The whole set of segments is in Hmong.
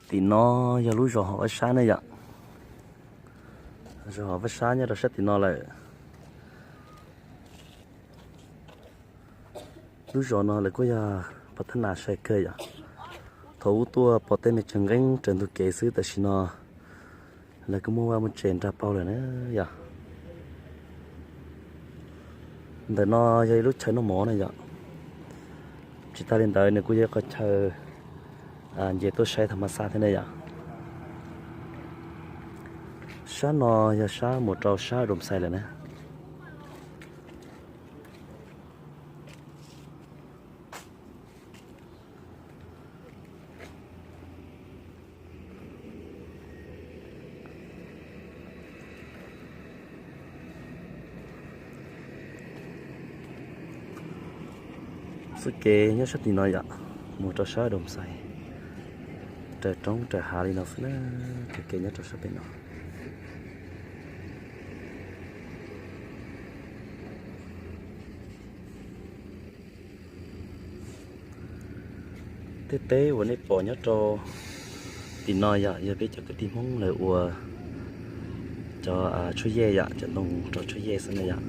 Tim no yog lub zos Hauv Vaj Sab ne yom. Zos Hauv Vaj Sab nyob rau sab tim no lawm. Lub zos no lawv kuj yog pov thab nas sai kawg yom. Thaum ub tuaj pom tej me tsev nqeeb raws ntug kev xwb, tam sim no lawv kuj muaj vaj muaj tsev nrag paug lawm na yom. Ntawm no yog ib lub chaw noj mov na yom. Tsis tas li ntawd nws kuj yog ib qhov chaw nce tuaj saib tham mas xaj thiab ne yom. Sab no yog sab mus rau sab Doo Xais lawm na. Xwb kev nyob sab tim no yom, mus rau sab Doo Xais, raws roob raws hav li no xwb na, xwb kev nyob rau sab pem no. Tej teb uas nej pom nyob rau tim no yom, yog peb cov kwv tij Hmoob lawv ua cov tshuaj yej yom, cov ntoo rau tshuaj yej xwb na yom.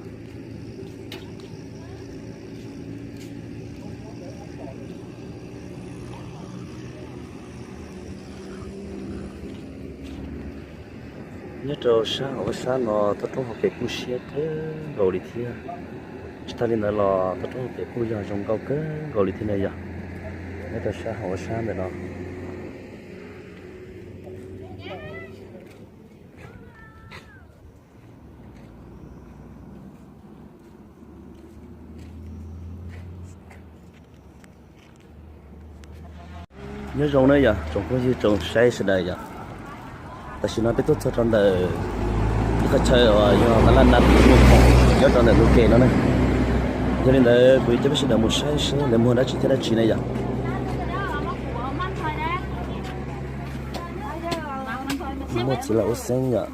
Nyob rau sab hauv sab no toj roob hauv pes kuj siab kawg nkaus li thiab. Tsis tas li ntawd los toj roob hauv pes kuj yog zoo nkauj kawg nkaus li thiab na yom. Nyob rau sab hauv sab ntawm no. Nyob zoo na yom, tsoom phooj ywg tsoom saib sawv daws yom. Tam sim no peb tuaj txog rau ntawm ib qhov chaw uas yog qab laj nab nyob rau ntawm ntug kev no na. Yog li ntawd kuv yuav coj peb sawv daws mus saib seb lawv muag dab tsi thiab dab tsi na yom. Muaj txiv lam ub xeeb yom.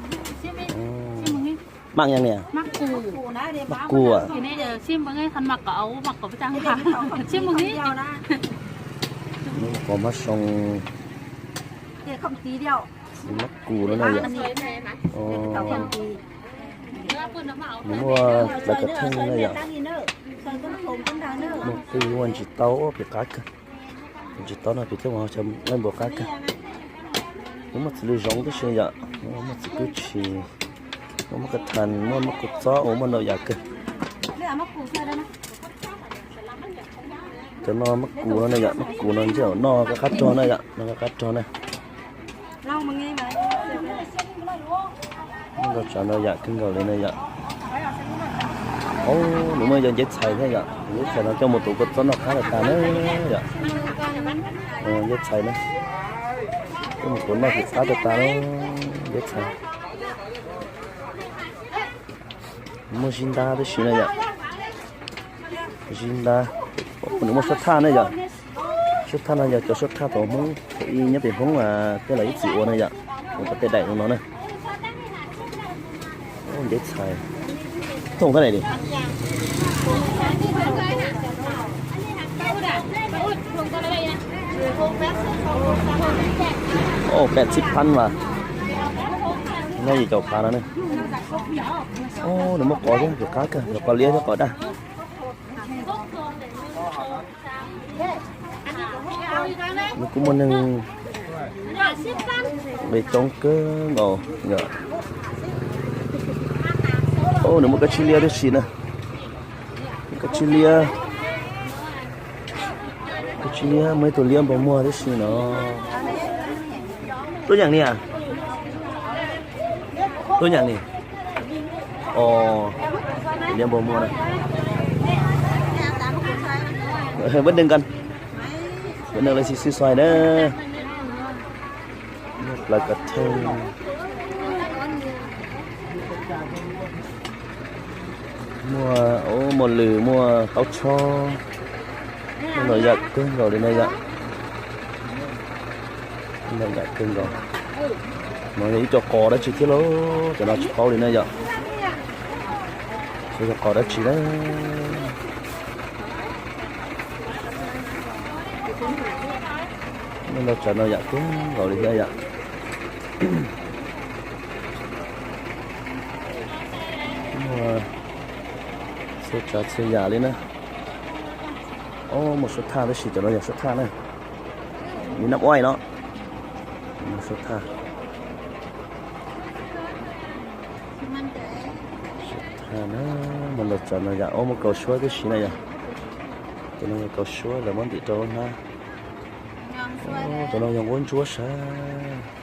Maj nyas nias? Maj kus. Maj kus no na yom. Nws muaj plav kav theej na yom. Muaj qij muaj ntsis taub pem qab kawg. Ntsis taub no pem thiab ua nqaij npua qab kawg. Nws muaj txiv lws zoov tib si yom, muaj txiv kub tshis, muaj kas thas, muaj maj kus txob, ua muaj ntau yam kawg. Cov no maj kus no na yom, maj kus no ntshe noj qab rog na yom, noj qab rog na. Muaj ntau tsav ntau yam kawg nkaus li na yom. Nws muaj yog nceb txhais thiab yom, nceb txhais no coj mus tuav kua txob noj qab tas tas na yom. Nceb txhais na, coj mus tuav noj tim qab tas tas na, nceb txhais. Muaj zib ntab tib si na yom. Zib ntab, nws muaj suab thaj na yom. Suab thaj no yog cov suab thaj thaum Hmoob thaum ub nyob pem Hmoob tej laus ib txwm ua na yom, ua tej daim no na. Nceb txhais, thooj tab na li. Pem txhib phab mas, nyob yim caum phav no ne. Nws muaj qos thiab, qos liab thiab qos daj. Nws kuj muaj neeg nqis coob kawg nkaus. Nws muaj kab tsib liab tib si na. Kab tsib liab, kab tsib liab muaj ib tug liab npog muag tib si no. Tuaj nyeem ni a? Tuaj nyeem ni. Liab npog muag na. Bớt đừng cần. Bớt đừng lên xì xì xoài đó. Muaj plav kav theej. Muaj, muaj lws, muaj taub txhob. Muaj ntau yam kawg nkaus li na yom. Ntau yam kawg nkaus. No yog ib co qos dab tsi thiab lauj, cov no tsis paub li na yom. Xyov yog qos dab tsi na. Ntau tsav no yam kub nkaus li thiab yom. Muaj txhua tsav txhua yam li na. Ob, muaj suab thaj tab sis cov no yog suab thaj na. Li nab uaij no. Muaj suab thaj. Suab thaj na, muaj ntau tsav no yom. Ob, muaj kaus suab tib si na yom. Cov no yog kaus suab lawv muab ntim rau hnab. Cov no yog nquab ntsuab sav.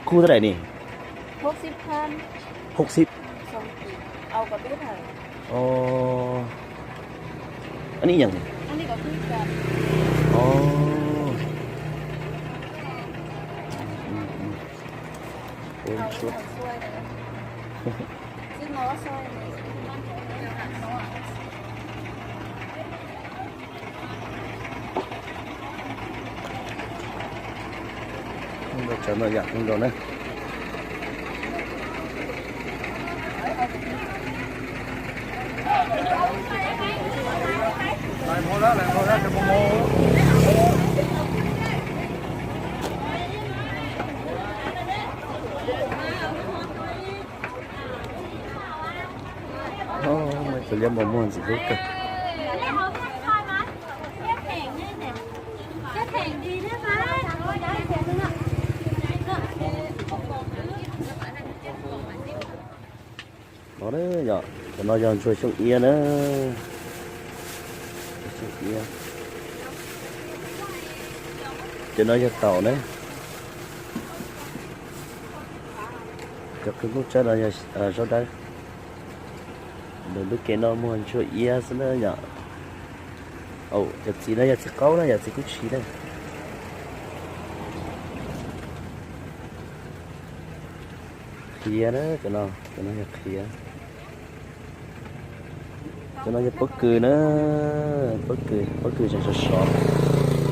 Kub tab daim ni? Hauv xib. Ib yam. Ntau tsav no yam kub nkaus na. Cov liab npau muag ntxim hlub kawg. No yom, cov no yog ntsuag xyoob iab na. Xyoob iab. Cov no yog taum na. Cov qwj koob tsawb no yog zaub dawb. Ntawm ntug kev no muag ntsuag iab xwb na yom. Cov txiv no yog txiv qaub na, yog txiv kub tshis na. Qhiav na, cov no, cov no yog qhiav. Cov no yog pob kws na, pob kws, pob kws tseem sov sov.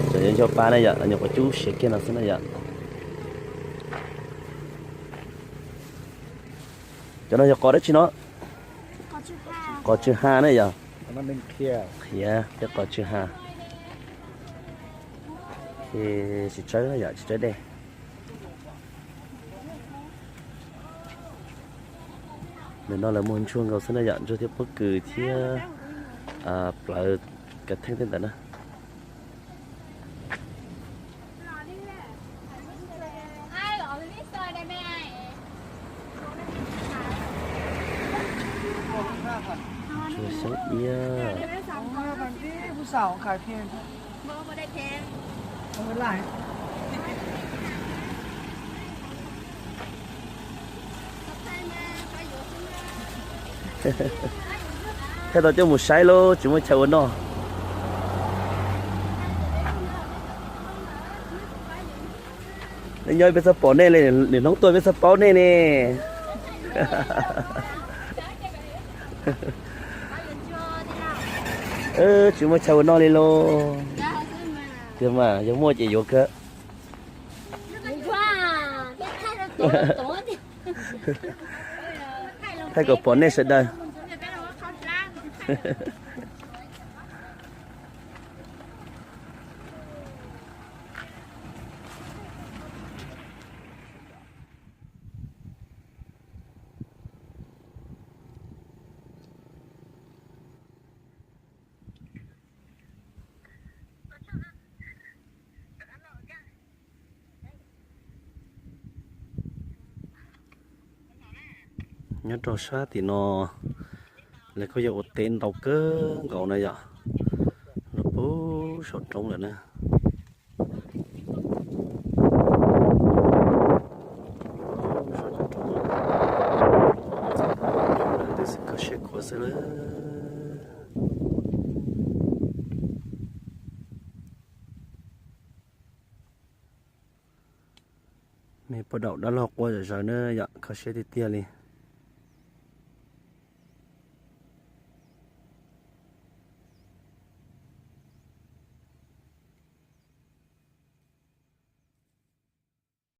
Cov yuav nco pa na yom, nyuam qhuav cub siav kiag no xwb na yom. Cov no yog qos dab tsi no? Qos tsw ha na yom. Qhiav thiab qos tsw ha. Tsis tsawb na yom, tsis tsawb dej. Ntawm no lawv muag ntsuag nkaus xwb na yom, ntsuag thiab pob kws thiab plawv kav theej tej ntawd na. Ntsuag xyoob iab. Thaij tau coj mus saib lauj, tsis muaj chaw ua noj. Nej nyob peb txhob pom nej li, niam hnub tuaj peb txhob paub nej ne. Tsis muaj chaw ua noj li lauj. Tiag mas, yog muaj ces yuav kawg. Thaij kom pom nej sawv daws. Nyob rau sab tim no, lawv kuj yog ua teb ntau kawg nkaus na yom, los puag saum roob lawm na. Twb kho siab khuav xwb lawm. Me poj daum dab laug quaj zom zaws na yom, kho siab tiag tiag li.